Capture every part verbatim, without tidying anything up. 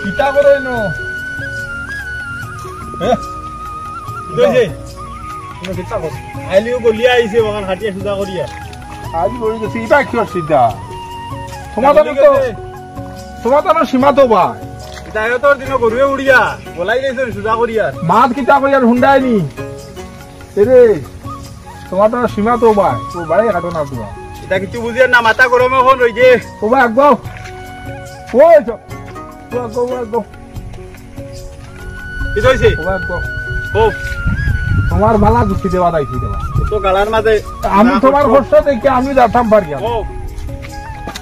কিতা করো ইনো? হ্যাঁ? কিতা অইছে? ইনো কিতা করো? আইলিও গলিয়া আইছে, ওখান হাটিয়া সুজা করিয়া। আইলি গলি গেছে, ইবা কি অসুবিধা? তোমার জানো তো, তোমার জানো সীমা তো ভাই। ইটা আয়ো তোর দিনও গরুয়ে উড়িয়া, গলাই গেছে সুজা করিয়া। মাত কিতা করিয়া হুন্ডায় নি? এরে, তোমার তো সীমা তো ভাই, ও ভাই কাটো না তোমার। ইটা কিছু বুঝিয়ার না, মাথা গরম এখন রইছে। ও ভাই, আগ। ওই তো। ও আগ, ও আগ। কিতা অইছে? ও ভাই, আগ। ও। তোমার বালা যুক্তি দেওয়া দায়িত্ব দেওয়া। তো গালার মাঝে আমি না তোমার করছো। কষ্ট দেখে আমি যাতাম পারি না। ও।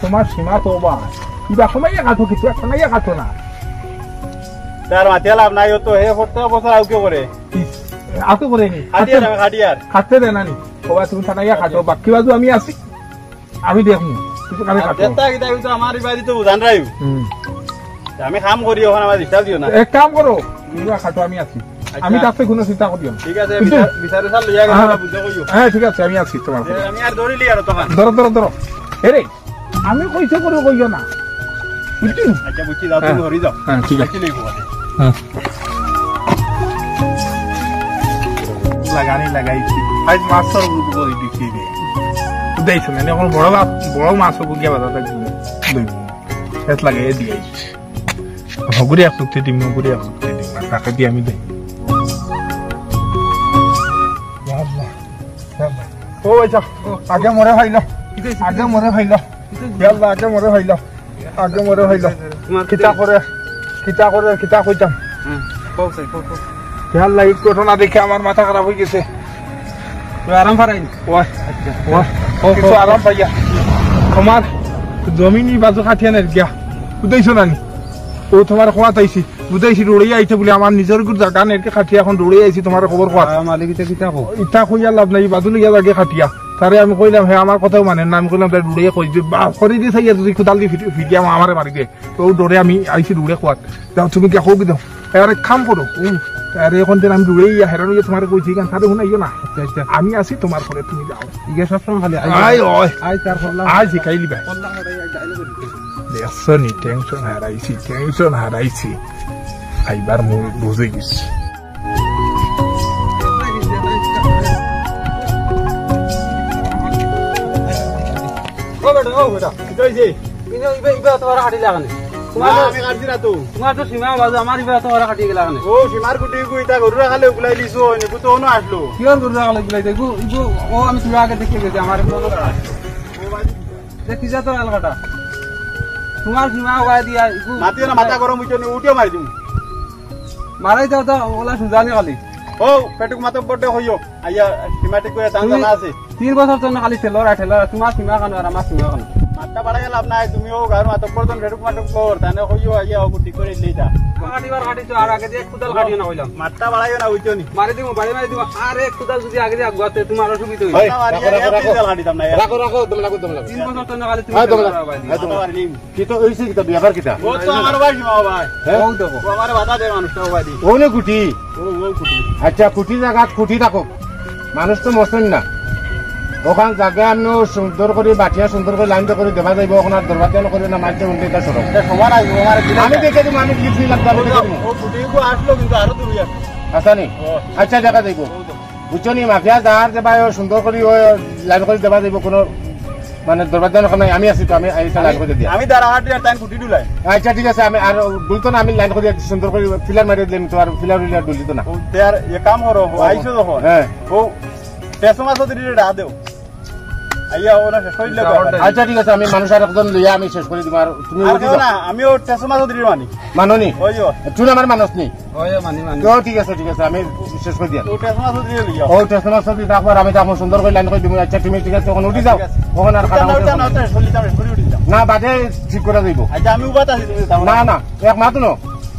তোমার সীমা তো ভাই। ইবা কমাইয়া কাটো কিছু, এক কমাইয়া কাটো না। তার মাতে লাভ নাই, ও তো হে করতে বছর আউকে করে। আতো করে নি। খাটিয়ার, আমি খাটিয়ার। খাটতে দে না নি। ও ভাই, তুমি থানাইয়া খাটো, বাকি বাজু আমি আছি। আমি দেখমু। কিছু কামে আর খাটো। দেতা কিতা, আমি তো আমার বাড়ি তো জান রাইও। হুম। তে আমি কাম করি, ওখান আমার disturb দিও না। এক কাম করো, তুমি খাটো, আমি আছি। আচ্ছা। আমি তাতে কোনো চিন্তা করিও না। ঠিক আছে, বুঝছো? বিচার, বিচারে স্যার লইয়া গেলে হ্যাঁ। আমরা বুঝে কইও। হ্যাঁ, ঠিক আছে, আমি আছি তোমার এ, আমি আর ধরি লিয়ার তখন। ধরো, ধরো, ধরো। এরে, আমি কইতে করে কইও না। বুঝলি? আচ্ছা, বুঝছি, যাও, তুমি হ্যাঁ। ঘরে যাও। হ্যাঁ, ঠিক আছে। দেখি লইবো বাদে। হ্যাঁ। লাগানি লাগাইছি। আজ মাছর উপরে দিছি রে। দেখছো না, এখন বড় মাছ, বড় মাছ উপরে গিয়া বাজার থাকবে। এত লাগাই দিয়ে আইছি। হগুরে এক চুক্তি দিম, হগুরে এক চুক্তি দিম। আর তাকে দিয়ে আমি দেই। ও আচ্ছা, আগে মরে খাইল, আগে মরে খাইল। ইয়াল্লা, আগে মরে খাইল, আগে মরে খাইল। কিতা করে, কিতা করে, কিতা কইতাম? হুম, কও, কও, কও। ইয়াল্লা, এই ঘটনা দেখে আমার মাথা খারাপ অই গেছে। তো আরাম পারাইনি? ওই, আচ্ছা। ওই, ও, কিছু ও। আরাম পাইয়া। তোমার জমিন ই বাজু কাটিয়া নের গিয়া। বুঝাইছো না নি? ও তোমার খোয়াত আইছি। বুঝাইছি, দৌড়াইয়া আইতে বলে আমার নিজর গুর জাগা নেরকে কাটিয়া এখন দৌড়াইয়া আইছি তোমার খবর খোয়াত। আহ, মালিক, ইটা কিতা কও? ইটা কইয়া লাভ নাই, বাজু লইয়া লাগে কাটিয়া। তারে আমি কইলাম, হে আমার কথাও মানের না, আমি কইলাম, তাই দৌড়াইয়া কই যে, বা, করে দিয়ে থাকি, তুই কোদাল দিয়ে ফিরি-, ফিরিয়া আমারে মারি দে। তো ডরে আমি আইছি দৌড়ে খোয়াত। যাও, তুমি গিয়া কও কি দাও? আরে কাম করো। হুম। আরে এখন দিন আমি দৌড়ে ইয়া হেরান হইয়া তোমারে কইছি, কারণ তারে হুনাইও না। আচ্ছা, আচ্ছা। আমি আছি তোমার ঘরে, তুমি যাও। ইগে সব সময় খালি আই, আই, ওই। আই, তার করলাম। আই, শিখাইলি ভাই। করলাম, ওটাই এক dialogue দিতে। দেখছো নি, tension হারাইছি, tension হারাইছি। আইবার মু-, বুঝে গেছি। ও বেটা, ও বেটা, কিতা অইছে? ইনো ইবা, ইবা তোমার কাটি লাগানে। তোমার না, তো, আমি কাটছি না তো। তোমার তো সীমা বাজু, আমার ইবা তোমার কাটি লাগানে। ও, সীমার গুটি গুইতা গরু রাখালে উগলাই লিছো, নিকু তো অনো আসলো। কিয়র গরু রাখালে উগলাই দেখো, ইগু, ও আমি তোরা আগে দেখে গেছি, আমার মনে হয়। ও ভাই। দেখি যা তোর আলগাটা। তোমার সীমা ওয়া দিয়া, ইগু। মাতিও না, মাথা গরম হইছে নি, উঠিও মারি দিমু। মারাই যাও তো, ওলা সুজানি খালি। ও, পেটুক মাতব্বররে কইও, আইয়া সীমা ঠিক করে তান তুমি জানা আছে। তিন বছর তো না খালি ঠেলরা, ঠেলরা, তোমার সীমা কানো আর আমার সীমা কানো। মাতটা বাড়াই লাভ নাই, তুমি ও গাঁর মাতব্বর জন পেটুক মাতব্বর, তানে কইও আইয়া ও ঠিক করে দিলেই তা। কাটিবার কাটিছো, আর আগে দিয়ে এক কুদাল কাটিও না কইলাম। মাতটা বাড়াইও না, বুঝছো নি? মারি দিমু, বাড়ি মারি দিমু, আর এক কুদাল যদি আগে দিয়ে আগুয়াতে তোমার অসুবিধা হইবে। এই, মাথা বাড়িয়ে রাখো, রাখো, এক রাখো। কুদাল কাটি দাম নাই। রাখো, রাখো, দম লাগো, দম লাগো। তিন বছর তো না খালি তুমি হ্যাঁ, দম ঠেলরা লাগো। বাড়ি। হ্যাঁ, দম লাগো। মাথা বাড়ি। কিতা অইছে কিতা, ব্যাপার কিতা? ও তো আমার ভাই, সীমা ভাই। হ্যাঁ? ও দেখো। ও আমার বাধা দেয় মানুষটা, ও ভাই। ও নে কুটি। ও, ও কুটি। আচ্ছা, কুটি জাগাত কুটি রাখো। মানুষ তো মরছইন না। ওখান জাগা আপনে সুন্দর করি বাটিয়া সুন্দর করি লাইন করি দেবা যাইবো, ওখান আর দরবার কেন করি না, মানতে উঠে এটা সরো। এটা সমান আইবো, আমার কি আমি দেখে দিমু, আমি কি ফ্রি লাগবে, আমি দেখে দিমু। ও কুটি কো আসলো কিন্তু আরো দূরে আসলো। আচ্ছা নি? ও। আচ্ছা, দেখা যাইবো। ও তো। বুঝছো নি, মাফিয়া যার যে ভাই, ও সুন্দর করি, ও লাইন করি দেবা যাইবো, কোনো মানে দরবার দেওয়ার নাই, আমি আছি তো, আমি, আমি একটা লাইন করি দিয়া। আমি দাঁড়া হাঁটি আর তাই কুটি ডুলাই। আচ্ছা, ঠিক আছে, আমি আর ডুলতো না, আমি লাইন করি সুন্দর করি ফিলার মারি দিলাম তো, আর ফিলার উইলার ডুলিতো না। ও, তে আর এ কাম করো, ও, আইছো যখন। হ্যাঁ। ও, টেসো মাছ ধরে রেডা দেও। আইয়া, ও না শেষ করি দিলে তো আবার। আচ্ছা, ঠিক আছে, আমি মানুষ আর একজন লইয়া আমি শেষ করি দিমু, আর তুমি আর উঠি কেউ যাও। না, আমিও টেসো মাছ ধরে মানি। মানো নি? ওই ও। তুমি আমার মানুষ নি? ওই, মানি, মানি। তো ঠিক আছে, ঠিক আছে, আমি শেষ করি দিয়া। ও, টেসো মাছ ধরে লইয়া। ও, টেসো মাছ ধরে তারপর আমি যাবো সুন্দর করে লাইন করে দিমু। আচ্ছা, তুমি ঠিক আছে, তখন উঠি যাও। ঠিক আছে। ওখানে আর উঠি যাও, খারাপ উঠি যাও, না, হইতো না। উঠি যাও, চলি যাও, চলি উঠি যাও। না, বাদে ঠিক করে দিবো। আচ্ছা, আমি উবাত আছি, তুমি যাও। না, না, এক মাত নো।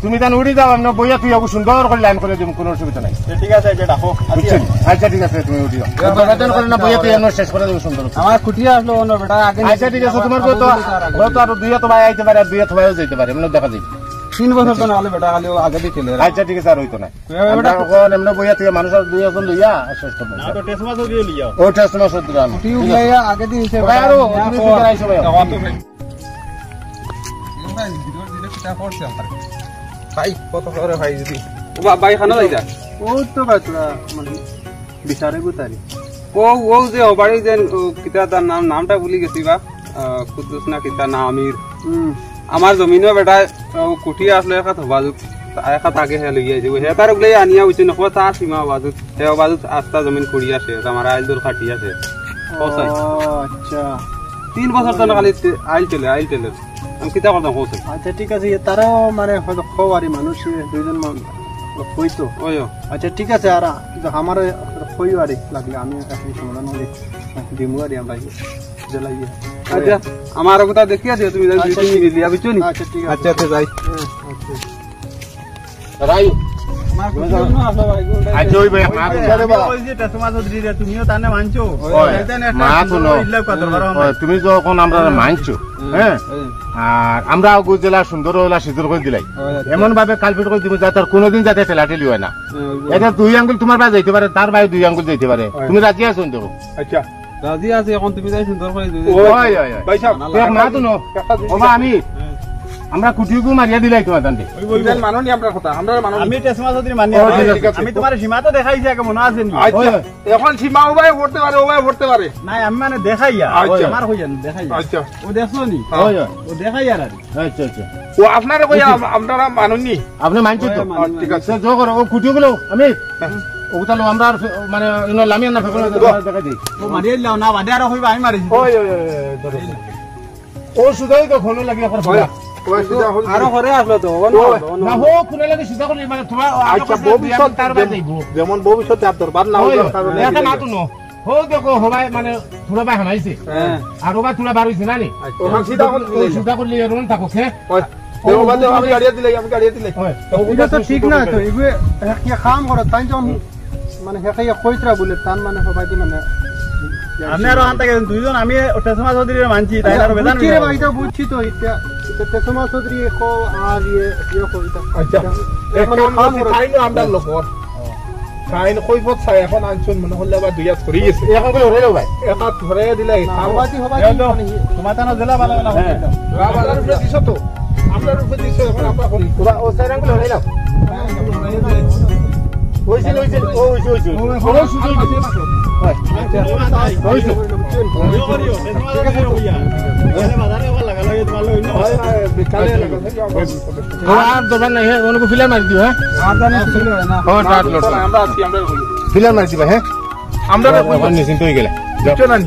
তুমি তান উঠি যাও, আমরা বইয়া তুই যাবো সুন্দর করে লাইন করে দিমু, কোনো অসুবিধা নাই। এ, ঠিক আছে, এই যে ডাকো। আচ্ছা। বুঝছেন? আচ্ছা, ঠিক আছে, তুমি উঠি যাও। এ, দরকার করে না, বইয়া তুই আমরা শেষ করে দিবো সুন্দর করে। আমার খুঁটিয়া আসলো অন্য বেটা আগে আচ্ছা, ঠিক আছে, তোমার বউ তো, বউ তো আরো দুইয়া তো ভাই আইতে পারে, আর দুইয়া তো ভাইও যাইতে পারে, আমরা দেখা যাবে। তিন বছর তো না হলে বেটা খালি ও আগে দিয়ে চলে এরা। আচ্ছা, ঠিক আছে, আর হইতো না। এ, বেটা আমরা এখন এমনি বইয়া তুই মানুষ আর দুই এখন লইয়া আর শেষ করবো। না, তো টেসো মাছ ধরে লইয়া। ও, টেসো মাছ ধরে আনো। তুই ঠিক আছে। উঠে আগে দিয়ে এসে ভাই, আরো, না, তুমি তো কি করাইছো ভাই? এখন তো ভাই। তা করছে আমার। ভাই, কত করে ভাই যদি? ও বা-, ভাই, খানো যাইতা? ও তো ভাই, তোরা মানে বিচারে গুতারি। ও, ও যে ও বাড়ি যে, ও কিতা তার নাম, নামটা ভুলি গেছি বা, আহ, কুদ্দুস না কিতা না আমির। হুম। আমার জমিনও বেটায়, ও কুটি আসলে এক হাত হবা যুগ, এক হাত আগে হে লইয়া যাবো। হে তার ওগুলাই আনিয়া উঠছে না, তার সীমা হবা যুগ, হে হবা যুগ আস্তা জমিন কুড়ি আসে, আমার আইল দূর খাটি আসে। ও, আচ্ছা। তিন বছর তো না খালি তে-, আইল চলে, আইল চলে। আমি কিতা করতাম, কও চাই? আচ্ছা, ঠিক আছে, ইয়ে, তারাও মানে হয়তো খোয়ারি মানুষ, ইয়ে, দুইজন মান-, কইতো। ওই, ও। আচ্ছা, ঠিক আছে, আর আ-, আমার খোয়ারি লাগলে আমি একটা সমাধান করি দিমু আর আমরা ইয়ে, জ্বালাই ইয়ে। আচ্ছা, আমার কথা দেখিয়া দিও তুমি, আচ্ছা, দুই তিন ঠিক। মিলিয়া, বুঝছো নি? আচ্ছা, ঠিক আছে। আচ্ছা, আচ্ছা, যাই। হ্যাঁ, আচ্ছা। রাই। আচ্ছা, ওই ভাই, মা তো ওই যে টেসমা চৌধুরী রে, তুমিও তানে মানছো? ওই, তাই তানে একটা মা তো সুন্দর নো। ইল্লা কথা ধরো ওই, আমরা। তুমি যখন আমরা মানছো, হুম, হ্যাঁ? হুম। আর আমরা ওগু জেলা সুন্দর হইলা সুন্দর করে দিলাই। ওই, আচ্ছা। এমন ভাবে কালপিট করে দিব যাতে আর কোনোদিন যাতে ঠেলাঠেলি হয় না। হুম, ওই। এটা দুই আঙ্গুল তোমার ভাই যাইতে পারে, তার ভাই দুই আঙ্গুল যাইতে পারে। ওই। তুমি রাজি আছো দেখো? আচ্ছা। রাজি আছি, এখন তুমি তাই সুন্দর করে দিবে। ওই, ওই, ওই। ভাই সাহেব, দেখ, মা তো নো। একটা জিনিস ও মা, আমি, হ্যাঁ। আমরা কুটিগু মারিয়া দিলাই তোমার তান্ডে। ওই, ওই, ওই। মানো নি আপনার কথা, আমরা মানো নি। আমি টেসমা চৌধুরী মানি। ও, ঠিক আছে। আমি তোমার সীমা তো দেখাইছি আগে, মনে আছে নি? আচ্ছা, ওই, ওই। এখন সীমা ও ভাই পড়তে পারে, ও ভাই পড়তে পারে। নাই, আমি মানে দেখাইয়া। আচ্ছা। আমার কইয়া দেখাইয়া। আচ্ছা। ও দেখছো নি? হ্যাঁ। ওই, ওই। ও দেখাইয়া আর কি। আচ্ছা, আচ্ছা। ও আপনারে কইয়া আম-, আপনারা মানো নি? আপনি মানছেন তো? ওই, মানি, আচ্ছা, ঠিক আছে। তো জো করো, ও কুটিগুলো, আমি, হ্যাঁ। ও তাহলে আমরা আর ফে-, মানে, ইনো লামিয়া না ফেকলো, বাহ। দেখা দিই। ও মারিয়ে দিলাও না, বাদে আরো কইবা আমি মারিছি। ওই, ওই, ওই, ওই, ধরো। ও সুজাই তো ফোনে লাগি এখন ওই, ফোন। ওই সুজা হল আরো করে আসলো তো, ও না, ওই। ও না। না, ও ফোনে লাগি সুজা করলি, মানে, তোমার আরো আচ্ছা, কথা ভবিষ্যৎ তার বাদে যেম-, যাইবো। যেমন ভবিষ্যতে আর দরবার না ওই, হওয়ার কারণে এটা দিলে না তো। তো নো। ও দেখো, হবাই মানে, থুড়া বাই হামাইছে। হ্যাঁ। আর ওবা থুড়া বার হইছে না নি? আচ্ছা। ওখান সিধা করলি ও দিলে। সিধা করলি, এরকম থাকো, হে? ওই। ও, ও বাদে আমি গাড়িয়ে দিলাই, আমি গাড়িয়ে দিলাই। ওই। এটা তো ঠিক না তো, এগুলো এক, এক কাম করো, তাই যখন মানে হেকাইয়া কইতরা বলে, তার মানে হবাই দি মানে আপনি আরো আনতে গেছেন দুইজন, আমি টেসমা চৌধুরীরে মানছি, তাই আচ্ছা, আরো বেজান বুঝছি রে বেজান। ভাই, এটা বুঝছি তো, এটা, এটা টেসমা চৌধুরী কো আর ইয়ে, ইয়ে কো, এটা। আচ্ছা, এটা এক মানে কাম কাম করো, করো। তাই না, আমরা লোক। তাই না, কই পথ চাই, এখন আনছুন, মনে করলে আবার দুই হাত করে গেছে। এখন করে হয়ে যাও ভাই। এক হাত ধরে দিলে, না, থামো। হবাই দি, হবাই দি, এই তো, মানে ইয়ে। তোমার তানো জেলা ভালো না, হ্যাঁ। হবাই দি। বাবা, আমরার উপরে দিছো তো। আমরার উপরে দিছো, এখন আমরা করি। ওবা, ও সাইড আঙ্গুল হয়ে যাও। হইছে, হইছে, ও হইছে, হইছে। ও, ও, সুযোগ হইছে। হয়। হইছে। হয়, হয়, বিকালে লাগা। ও, আর দোকান নাই, হ্যাঁ, ওনাকে ফিলার মারি দিও, হ্যাঁ? আর জানি ছিল না। ও, টাট লোট। আমরা আছি, আমরা করি। ফিলার মারি দিবা, হ্যাঁ? আমরা ও, করি। ওখানে নিশ্চিন্ত হয়ে গেলে। বুঝছো না?